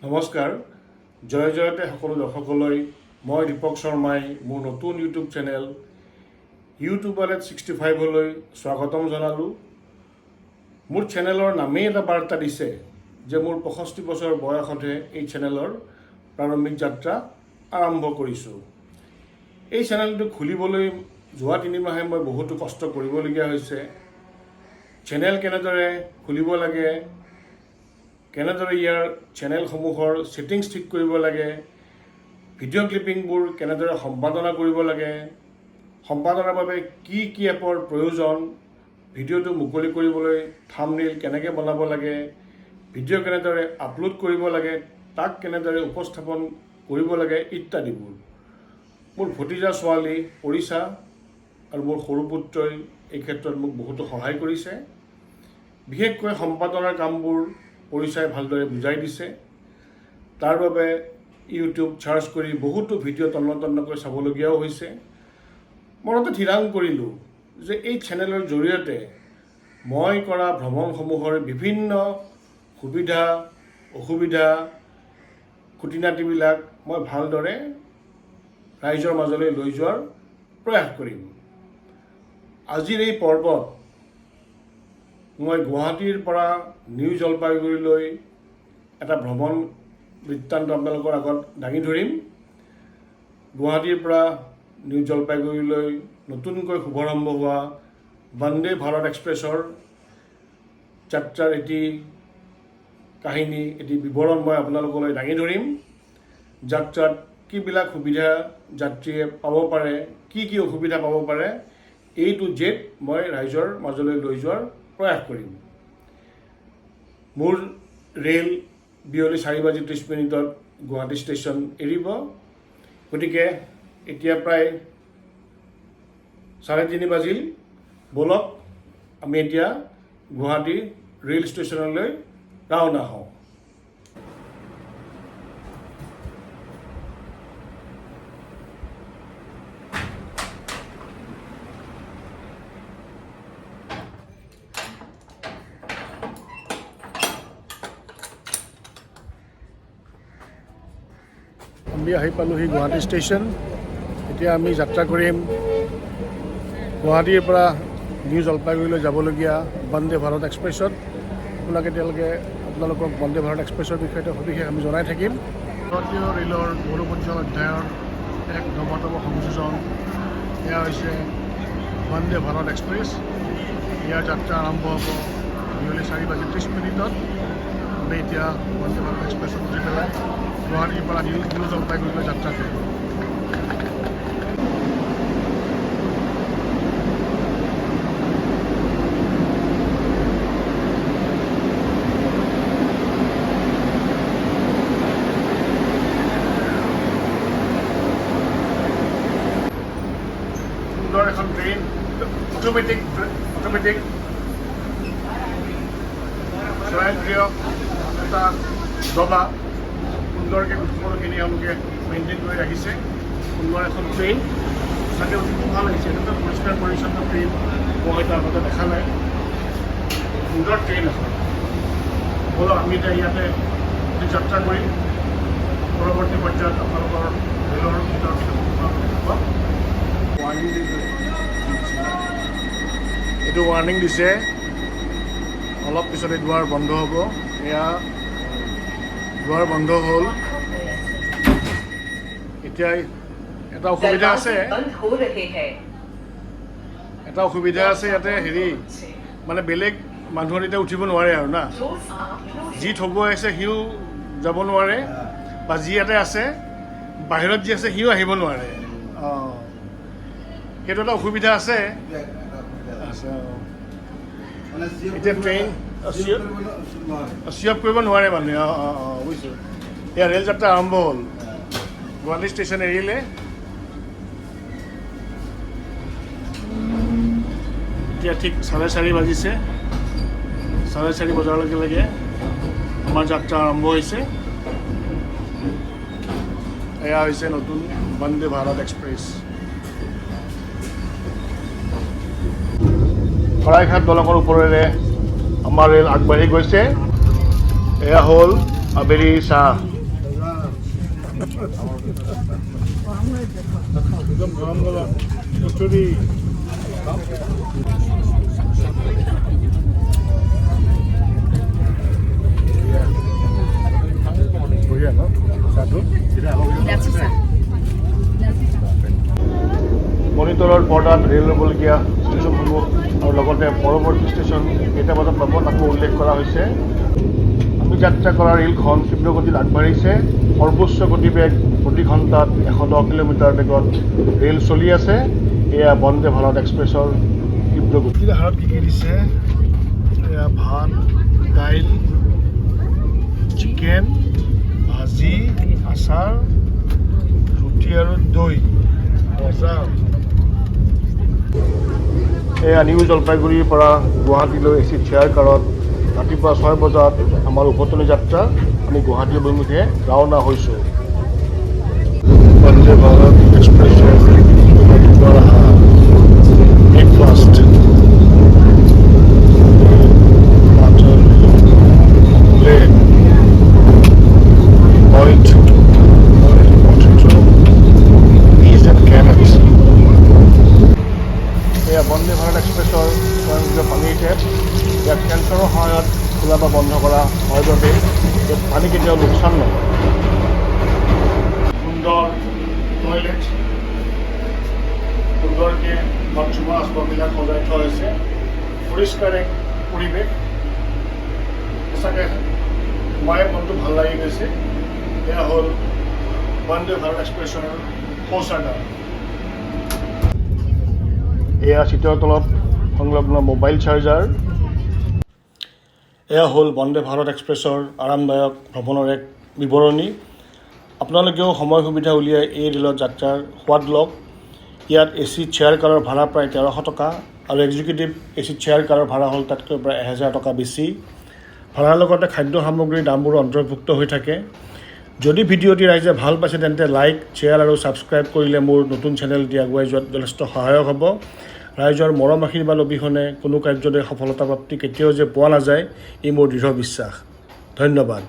নমস্কাৰ, জয় জয়তে সকলো দৰ্শকলৈ। মই দীপক শৰ্মাই মোৰ নতুন ইউটিউব চেনেল ইউটিউবাৰ এট 65লৈ স্বাগতম জনালোঁ। মোৰ চেনেলৰ নামেই এটা বাৰ্তা দিছে যে মোৰ 65 বছৰ বয়সতহে এই চেনেলৰ প্ৰাৰম্ভিক যাত্ৰা আৰম্ভ কৰিছোঁ। এই চেনেলটো খুলিবলৈ যোৱা 3 মাহে মই বহুতো কষ্ট কৰিবলগীয়া হৈছে। চেনেল কেনেদৰে খুলিব লাগে, কেনেদৰে ইয়াৰ চেনেলসমূহৰ ছেটিংছ ঠিক কৰিব লাগে, ভিডিঅ' ক্লিপিংবোৰ কেনেদৰে সম্পাদনা কৰিব লাগে, সম্পাদনাৰ বাবে কি কি এপৰ প্ৰয়োজন, ভিডিঅ'টো মুকলি কৰিবলৈ থাম্বনেইল কেনেকৈ বনাব লাগে, ভিডিঅ' কেনেদৰে আপলোড কৰিব লাগে, তাক কেনেদৰে উপস্থাপন কৰিব লাগে ইত্যাদিবোৰ। মোৰ ভতিজা ছোৱালী পৰিচা আৰু মোৰ সৰু পুত্ৰই এই ক্ষেত্ৰত মোক বহুতো সহায় কৰিছে। বিশেষকৈ সম্পাদনাৰ কামবোৰ পৰিচাই ভালদৰে বুজাই দিছে। তাৰ বাবে ইউটিউব চাৰ্চ কৰি বহুতো ভিডিঅ' তন্ন তন্নকৈ চাবলগীয়াও হৈছে। মনতে থিৰাং কৰিলোঁ যে এই চেনেলৰ জৰিয়তে মই কৰা ভ্ৰমণসমূহৰ বিভিন্ন সুবিধা অসুবিধা, খুটি-নাটিবিলাক মই ভালদৰে ৰাইজৰ মাজলৈ লৈ যোৱাৰ প্ৰয়াস কৰিম। আজিৰ এই পৰ্বত মই গুৱাহাটীৰ পৰা নিউ জলপাইগুৰিলৈ এটা ভ্ৰমণ বৃত্তান্ত আপোনালোকৰ আগত দাঙি ধৰিম। গুৱাহাটীৰ পৰা নিউ জলপাইগুৰিলৈ নতুনকৈ শুভাৰম্ভ হোৱা বন্দে ভাৰত এক্সপ্ৰেছৰ যাত্ৰাৰ এটি কাহিনী, এটি বিৱৰণ মই আপোনালোকলৈ দাঙি ধৰিম। যাত্ৰাত কিবিলাক সুবিধা যাত্ৰীয়ে পাব পাৰে, কি কি অসুবিধা পাব পাৰে, এ টু জেড মই ৰাইজৰ মাজলৈ লৈ যোৱাৰ প্ৰয়াস কৰিম। মোৰ ৰেল বিয়লি 4 বাজি 30 মিনিটত গুৱাহাটী ষ্টেচন এৰিব। গতিকে এতিয়া প্ৰায় 3:30 বাজিল। ব'লক, আমি এতিয়া গুৱাহাটী ৰেল ষ্টেচনলৈ ৰাওনা হওঁ। আমি আহি পালোহি গুৱাহাটী ষ্টেচন। এতিয়া আমি যাত্ৰা কৰিম গুৱাহাটীৰ পৰা নিউ জলপাইগুৰিলৈ যাবলগীয়া বন্দে ভাৰত এক্সপ্ৰেছত। আপোনাক এতিয়ালৈকে আপোনালোকক বন্দে ভাৰত এক্সপ্ৰেছৰ বিষয়তে সবিশেষ আমি জনাই থাকিম। ভাৰতীয় ৰেলৰ গৌৰৱোজ্জ্বল অধ্যায়ৰ এক নৱতম সংযোজন এয়া হৈছে বন্দে ভাৰত এক্সপ্ৰেছ। ইয়াৰ যাত্ৰা আৰম্ভ হ'ব বিয়লি 4 বাজি 30 মিনিটত। আমি এতিয়া বন্দে ভাৰত এক্সপ্ৰেছত উঠি পেলাই গুৱাহাটীৰ পৰা নিউ নিউ জলপাইগুৰিলৈ যাত্ৰা কৰিম। সুন্দৰ এখন ট্ৰেইন, অট'মেটিক, অট'মেটিক, স্বয়ংক্ৰিয় এটা ডবা। সুন্দৰকৈ সকলোখিনি এওঁলোকে মেইনটেইন কৰি ৰাখিছে। সুন্দৰ এখন ট্ৰেইন। সঁচাকৈ অতি খুব ভাল লাগিছে। এনেকুৱা পৰিষ্কাৰ পৰিচ্ছন্ন ট্ৰেইন মই হয়তো আগতে দেখা নাই। সুন্দৰ ট্ৰেইন এখন। ব'লক, আমি এতিয়া ইয়াতে যাত্ৰা কৰিম। পৰৱৰ্তী পৰ্যায়ত আপোনালোকৰ ৰেলৰ ভিতৰত দেখা পাম। ৱাৰ্ণিং দিছে, এইটো ৱাৰ্ণিং দিছে। অলপ পিছতে দুৱাৰ বন্ধ হ'ব। এয়া দুৱাৰ বন্ধ হ'ল। এতিয়া এটা অসুবিধা আছে। दरवाजे बंद हो रहे हैं। এটা অসুবিধা আছে ইয়াতে। হেৰি, মানে বেলেগ মানুহৰ এতিয়া উঠিব নোৱাৰে আৰু না। Doors are closing. যি থ'ব আহিছে সিও যাব নোৱাৰে বা যি ইয়াতে আছে, বাহিৰত যি আছে সিও আহিব নোৱাৰে। অঁ, সেইটো এটা অসুবিধা আছে। আছে, অঁ। এতিয়া ট্ৰেইন চি অফ কৰিব নোৱাৰে মানুহে। অঁ, বুজিছোঁ। এয়া ৰেল যাত্ৰা আৰম্ভ হ'ল। গুৱাহাটী ষ্টেচন এৰিলে। এতিয়া ঠিক 4:30 বাজিছে। 4:30 বজাৰ লগে লগে আমাৰ যাত্ৰা আৰম্ভ হৈছে। এয়া হৈছে নতুন বন্দে ভাৰত এক্সপ্ৰেছ। শৰাইঘাট দলঙৰ ওপৰেৰে আমাৰ ৰেল আগবাঢ়ি গৈছে। এয়া হ'ল আবেলি চাহ। একদম গৰম গৰম কচুৰি। বঢ়িয়া ন চাহটো? মনিটৰৰ পৰ্দাত ৰেল ৰ'বলগীয়া ষ্টেচনসমূহ আৰু লগতে পৰৱৰ্তী ষ্টেচন কেইটা বজাত পাব, তাকো উল্লেখ কৰা হৈছে। আমি যাত্ৰা কৰা ৰেলখন তীব্ৰ গতিত আগবাঢ়িছে। সৰ্বোচ্চ গতিবেগ প্ৰতি ঘণ্টাত 110 কিলোমিটাৰ বেগত ৰেল চলি আছে। এয়া বন্দে ভাৰত এক্সপ্ৰেছৰ তীব্ৰ গতি। আহাৰত কি কি দিছে? এয়া ভাত, দাইল, চিকেন, ভাজি, আচাৰ, ৰুটি আৰু দৈ। মজা। এয়া নিউ জলপাইগুৰিৰ পৰা গুৱাহাটীলৈ এ চি চেয়াৰ কাৰত ৰাতিপুৱা 6 বজাত আমাৰ উভতনি যাত্ৰা। আমি গুৱাহাটী অভিমুখে ৰাওনা হৈছোঁ। বন্দে ভাৰত এক্সপ্ৰেছৰ ৰাতিপুৱাৰ আহাৰ, breakfast, butter, omelette, boiled potato, peas and carrots. এয়া বন্দে ভাৰত এক্সপ্ৰেছৰ স্বয়ংক্ৰিয় পানীৰ টেপ। ইয়াক চেন্সৰৰ সহায়ত খোলা বা বন্ধ কৰা হয় বাবে ইয়াত পানী কেতিয়াও লোকচান নহয়। সুন্দৰ টয়লেট, সুন্দৰকৈ বাথৰুমৰ আচবাববিলাক সজাই থোৱা হৈছে। পৰিষ্কাৰ এক পৰিৱেশ। সঁচাকৈ সোমাই মনটো ভাল লাগি গৈছে। এয়া হ'ল বন্দে ভাৰত এক্সপ্ৰেছৰ শৌচাগাৰ। এয়া চিটৰ তলত সংলগ্ন মোবাইল চাৰ্জাৰ। এয়া হ'ল বন্দে ভাৰত এক্সপ্ৰেছৰ আৰামদায়ক ভ্ৰমণৰ এক বিৱৰণী। আপোনালোকেও সময় সুবিধা উলিয়াই এই ৰেলত যাত্ৰাৰ সোৱাদ লওক। ইয়াত এ চি চেয়াৰ কাৰৰ ভাড়া প্ৰায় 1300 টকা আৰু এক্সিকিউটিভ এ চি চেয়াৰ কাৰৰ ভাড়া হ'ল তাতকৈ প্ৰায় 1000 টকা বেছি। ভাড়াৰ লগতে খাদ্য সামগ্ৰীৰ দামবোৰো অন্তৰ্ভুক্ত হৈ থাকে। যদি ভিডিঅ'টি ৰাইজে ভাল পাইছে, তেন্তে লাইক, শ্বেয়াৰ আৰু ছাবস্ক্ৰাইব কৰিলে মোৰ নতুন চেনেলটি আগুৱাই যোৱাত যথেষ্ট সহায়ক হ'ব। ৰাইজৰ মৰম আশীৰ্বাদ অবিহনে কোনো কাৰ্যতে সফলতা প্ৰাপ্তি কেতিয়াও যে পোৱা নাযায়, ই মোৰ দৃঢ় বিশ্বাস। ধন্যবাদ।